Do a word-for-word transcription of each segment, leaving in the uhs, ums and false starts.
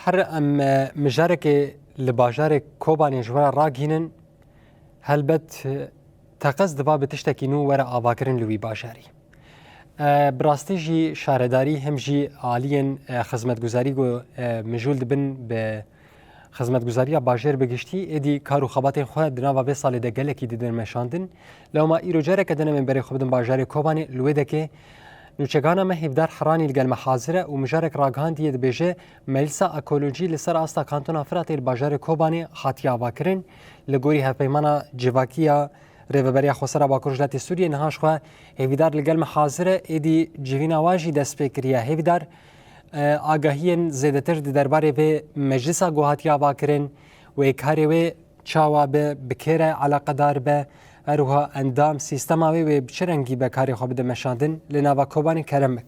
Her em, e, mijarekê li bajarê Kobanê ji we re ragihînin, helbet, e, teqez diba bi tiştekî nû were avakirin li wî bajarî. E, bi rastî jî şaredarî hem jî aliyên, e, xizmetguzarî ku, e, mijûl dibin bi xizmetguzariya bajêr bi giştî, êdî kar û xebatên xwe di nava vê salê de gelekî didin meşandin. Lewma îro careke din em ê berê xwe bidin bajarê Kobanê, li wê dekê nûçegana me Hêvdar Heranî li gel me hazir e û mijarek ragihandiye, dibêje, Meclisa Ekolojî li ser asta Kantona Firatê li bajarê Kobanê hatiye avakirin. Li gorî Hevpeymana Civakî ya Rêveberiya Xwesera Bakur Rojhilatê Sûriyê niha jixwe hêvîdar li gel me hazir e, êdî civîna wa jî dest pê kiriye. Hêvîdar, e, agahiyên zêdetir di derbarê vê meclisa ku hatiye avakirin, wê karê wê çawa be, bi kê re eleqedar be, her wiha endam, sîstema wê, wê bi çi rengî be karê xwe bide meşandin li nava Kobanê, kerem bik.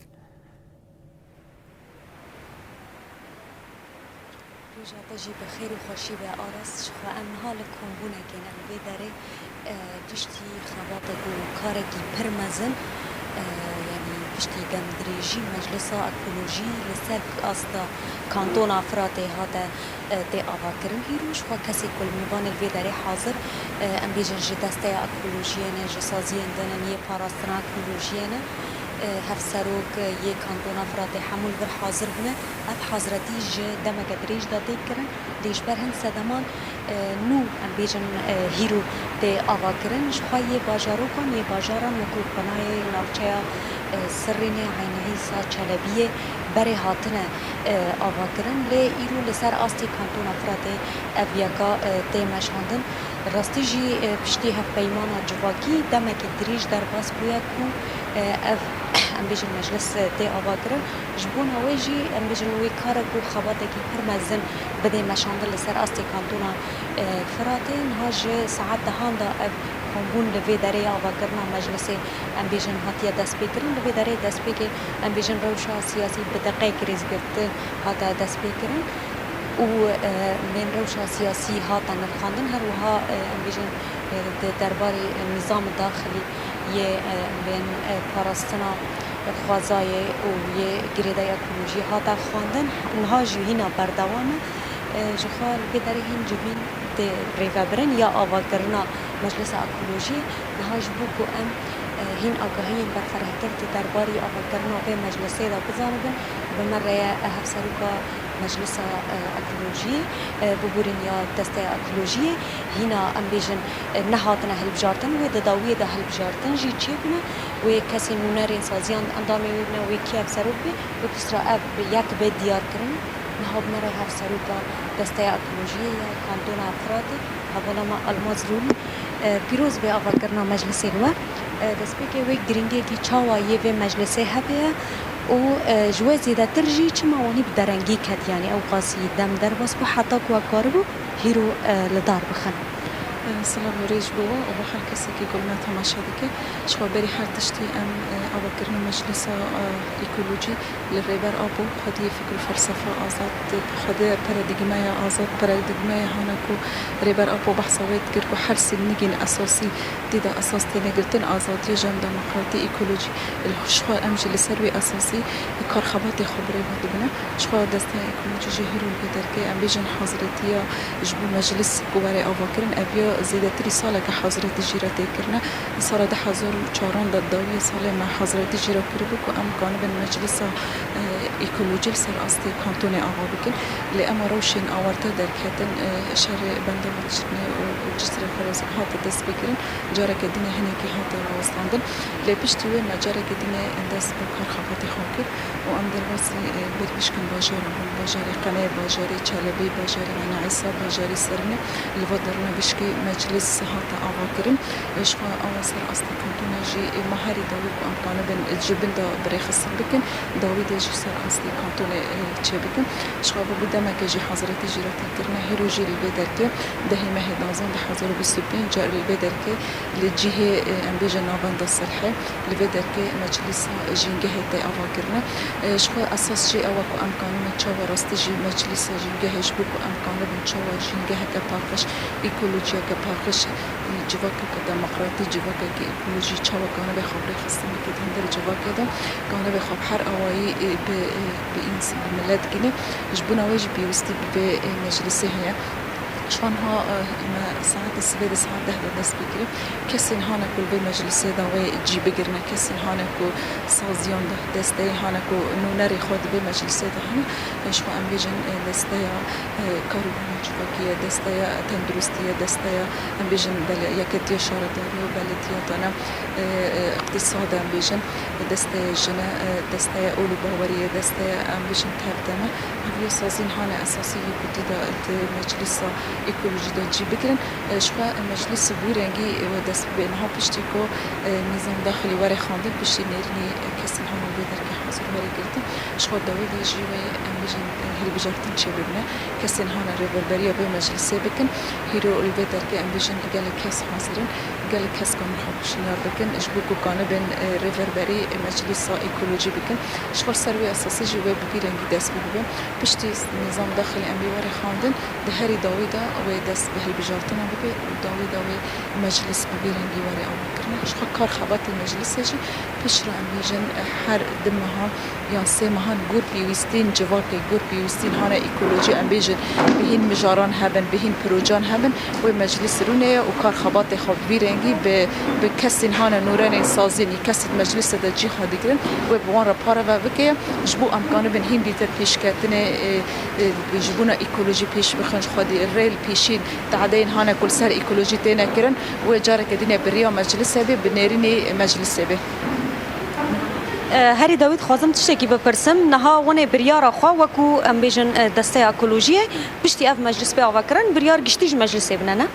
Roja te jî bi xêr û xweşî be, Aras. Jixwe em niha li kombûnekê ne, li vê derê, e, piştî xebatek û karekî pir mezin, e, yanî piştî demdirêjî Meclisa Ekolojî li ser asta Kantona Firatê hate, e, tê avakirin. Îro jixwe kesê ku li Mîvanê li vê derê hazir, e, em bêjin ji Desteya Ekolojiyê ne, ji saziyên din in yê parastina ekolojiyê ne, e, hevserok, e, yê Kantona Firatê hemû li vir hazir bûne. Ev hazretî ji demeke dirêj de tê kirin, lê ji ber hin sedeman, e, nû, em bêjin, e, hîro tê avakirin. Jixwe yê bajarokan, yê bajaran wekû Qenayê, navçeya, e, Sirrînê, Eyn Îsa, Çelebiyê berê hatine, e, avakirin. Lê îro li ser astê Kantona Firatê ev yeka, e, tê meşandin. Rastî jî, e, piştî hevpeymana civakî demekî dirêj derbas bûye ku, e, ev, em bêjin, meclis, e, tê avakirin. Ji bona wê jî, em bêjin, wê karek û xebatekî pir mezin bidê meşandin li ser astê Kantona, e, Firatê. Niha ji saet dehan de ev kombûn li vê derê ya avakirina meclisê, em bêjin, hatiye destpêkirin. Li vê derê destpêkê, em bêjin, rewşa siyasî bi deqeyek rêzgirtin hate destpêkirin û, e, bên rewşa siyasî hate nirxandin. Her wiha, e, em bêjin, e, di derbarê nîzama daxilî yê, e, bên, e, parastina xwezayê û yê girêdayî ekolojî hate xwendin. Niha jî hîna berdewam e. E, jixwe li vê derê hîn civîn tê rêvebirin ya avakirina Meclisa Ekolojî. Niha ji bo ku em, e, hîn agahiyên berfirehtir di derbarî avakirina vê meclisê de bizanibin, bi me re ye, e, hevseroka Meclisa, e, Ekolojiyê, e, bibûrîn ya Desteya Ekolojiyê, hîna, em bêjin, e, nehatine hilbijartin, wê di dawiyê de hilbijartin jî çêbûne, wê kesên nûnerên saziyan endamê wê bine, wê kî hevserok bê, wê piştre ev yek bê diyarkirin. Niha bi me re hevseroka Desteya Ekolojiyê ya Kantona Firatê, hevala me Elmaz Rûlî, e, pîroz bê avakirina meclisê li we. E, destpêkê wê giringiyekî çawa yê vê meclisê hebûye û, e, ji we zêdetir jî çima wanî bi derengî ket, yanî ew qasî dem derbas bû heta ku we karibû hîro, e, li dar bixin? E, silav û rêz bo we û bo her kesekî ku li me temaşe dike. Ji xwe berî her tiştî em, e, avakirina meclisa, e, ekolojî li Rêber Apo, xwediyê fikr û felsefa azad, xwediyê paradîgmaya azad, paradîgmaya hana ku Rêber Apo behsa wê dikir ku her sê nigên esasî tê de esas têne girtin, azadiyê, jem demokratî, ekolojî. Li ji xwe em jî li ser wê esasî kar xebatê xwe bi rê ve dibine. Ji xwe desteya ekolojî jî hîro li vê derkê, em bêjin haziretiya ji bo meclis ku were avakirin, ev ya zêdetirî saleke hazireti jî re tê kirine. Sala du hezar û çaran de dawiyê salê me hazretî jî re kiribû ku em kanibin meclisa, e, ekolojî li ser astê kantonê ava bikin. Lê ema rewşên awarte derketin, e, şerê Bendava Çitnê û Cisrê Xerozê hate destpêkirin, careke dinê hinekî hate rawestandin. Lê piştî wê me careke dinê dest bi kar xebatê xwe kir û em derbasî, e, berî pişkin bajara bûn, bajarê Qenê, bajarê Çelebî, bajarê Eyn Îsa, bajarê Sirnê, li va derûna gişkê meclis hate avakirin. Ji xwe awa ser astê kantona jî, ê, me herî dawî ku em kanibin ji bin de birêxistin bikin, dawî de jî ser astê kantonê, ê, çêbikin. Ji xwe bi demekê jî hazretî jî re tê kirine. Hîro jî li vê derkê dehê mehê danzan du hezar û bîst û pênc car li vê derkê li cihê, ê, em bêjin Navenda Silhê, li vê derkê meclisa jîngehê tê avakirine. Ê, ji xwe esas jî ew e ku em kanibin çawa rastî jî meclisa jîngehê ji bo ku em kanibin çawa jîngeheke paqij, ekolojiyeke paqij, civakeke demokratîk, civakeke ekolojîk çawa kanibe xwe bi rê xistin bike di hundir civakê de, kanibe xwe bi her awayî, e, bi Bi îns-, bi milet gîne, ji bona wê jî pêwîstî bi vê, e, meclisê heye. Ji xwe niha, e, me saetê sibê de saet deh de dest pê kiriye. Kesên hane ku li vê meclisê de wê cî bigirine, kesên hane ku saziyan de, desteyê hane ku nûnerê xwe di vê meclisê de hene, e, ji xwe em bêjin, e, desteya, e, karûbûna civakî ye, desteya tenduristî ye, desteya, em bêjin, bele-, yeketiya şaredarî û belediyatane, e, e, îqtîsad e, em bêjin, desteya jine, e, desteya ol û bawerî ye, desteya, em bêjin, tevdeme. Ev yê sazîn hane esasî yekûtî de di meclisa ekolojî de cî bigirin. E, ji xwe meclis bi wî rengî we dest bibe. Niha piştî ku, e, nîzam daxilî were xwendin, piştî nêrînê, e, kesên hane li vê derkê hazir were girtin. Ji xwe dawî de jî wê, em bêjin, e, hilbijartin çêbibine. Kesên hane rêveberiya vê meclisê bikin. Hîro li vê derkê, em bêjin, gelek kes hazir in. Gelek kes kanin xwe pêşniyar bikin, ji bo ku kanibin, e, rêverberî, e, meclisa ekolojî bikin. Ji xwe ser wê esasî jî wê bi vî rengî dest pê bibe. Piştî nîzam daxilî em bê were xwendin, di herî dawî de wê dest bi hilbijartina bibe û dawî de wê meclis bi vî rengî were avakirine. Ji xwe kar xebatê meclisê jî piştre em bêjin, e, her du mehan yan sê mehan gor pêwîstîn civakê, gor pêwîstîn hane ekolojî, em bêjin, bi hîn mijaran hebin, bi hîn procan hebin, wê meclis rûnê ye û kar xebatê xwe bi vî rengî bi, bi kesên hane nûnerên sazîn, kesên meclisê de cî xwe digirin, wê bi wan re pareve bike ye, ji bo em kanibin hîn dîtir pêşketinê, e, e, ji bona ekolojî pêş bixin, ji xwedî rê li pêşîn tadeyên hane ku li ser ekolojî têne kirin, wê careke dîne bi riya meclisê bê, bi nêrînê meclisê bê. E, herî dawî dixwazim tiştekî bipirsim. Niha winê biryara xwe wekû, em bêjin, e, desteya ekolojiyê, piştî ev meclis bê avakirin, biryar giştî ji meclisê bine, ne?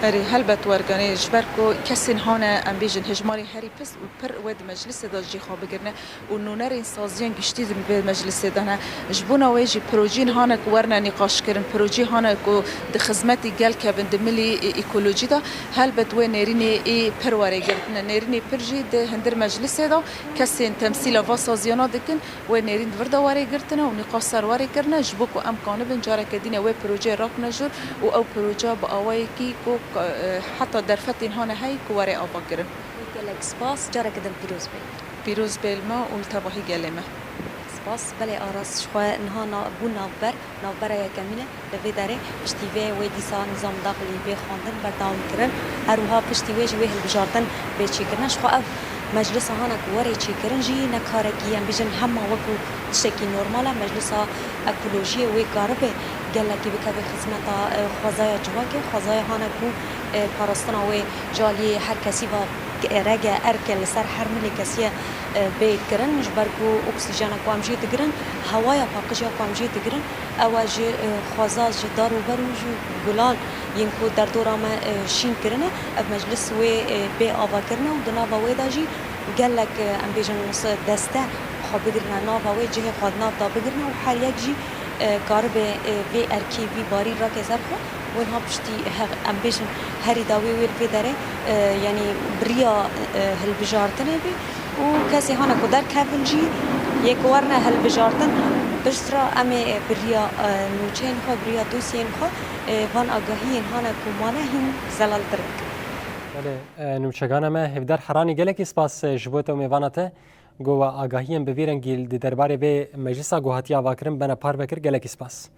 Erê, helbet werganê, ji ber ku kesên hane, em bêjin, hejmarê herî pis û pir wê di meclisê de jî xwe bigirine û nûnerên saziyan giştî di vê meclisê de ne. Ji bona wê jî projeyên hane ku werine nîqaşkirin, projeyê hane ku di xizmetî gel kevin di milî, e, ekolojî de, helbet wê nêrînê ê pir were girtine. Nêrînê pir jî di hundir meclisê de kesên temsîla va saziyana dikin, wê nêrîn di vir de were girtine û nîqaş ser were kirine, ji bo ku em kanibin careke dîne wê projeyê rakine jor û ew proje bi awayekî ku, e, heta derfetên hane heyî ku were avakirin. Gelek spas, careke din pîroz be. Pîroz be li me û li tevahî gelê me. Spas. Belê Aras, ji xwe niha na-, bû navber, navbera yekemîn e. Li vê derê piştî vê wê dîsa nîzam daxilî bê xwendin berdewam kirin. Her wiha piştî wê jî wê hilbijartin bê çêkirin. Ji xwe ev meclisa hane ku were çêkirin jî ne karekî, em bêjin, hema wekû tiştekî normal e. Meclisa ekolojiyê wê karibe gelekî bikeve xizmeta, e, xwezaya civakê, xwezaya hane ku, e, parastina wê ji aliyê her kesî ve rege erke li ser her milê kesî ye, e, bê kirin, ji ber ku oksîjena ku em jê digirin, hewaya paqij ya ku em jê digirin, ew e ji, e, xweza, ji dar û ber û ji gulan yên ku derdora me, e, şîn kirine, ev meclis wê, e, bê avakirine û di nava wê de jî gelek, e, em bêjin, wisa deste xwe bigirine nava wê, cihê xwe di nav de bigirine û her yek jî, e, karibe, e, vê erkê, vî barî rake ser xwe. Wê niha piştî he-, em bêjin herî dawî wê li vê derê, e, yanî bi riya, e, hilbijartinê bê û kesê hane ku derkevin jî yê ku werine hilbijartin, piştre em ê, e, bi riya, e, nûçeyên xwe, bi riya dosyeyên xwe, e, van agahiyên hane ku mane hîn zelaltir bikin. Belê, e, nûçegana me Hêvdar Heranî, gelekî spas, e, ji bo te û mêvana te. Go we agahiyên bi vî rengî di derbarê vê meclisa ku hatiye avakirin bene parve kir, gelekî spas.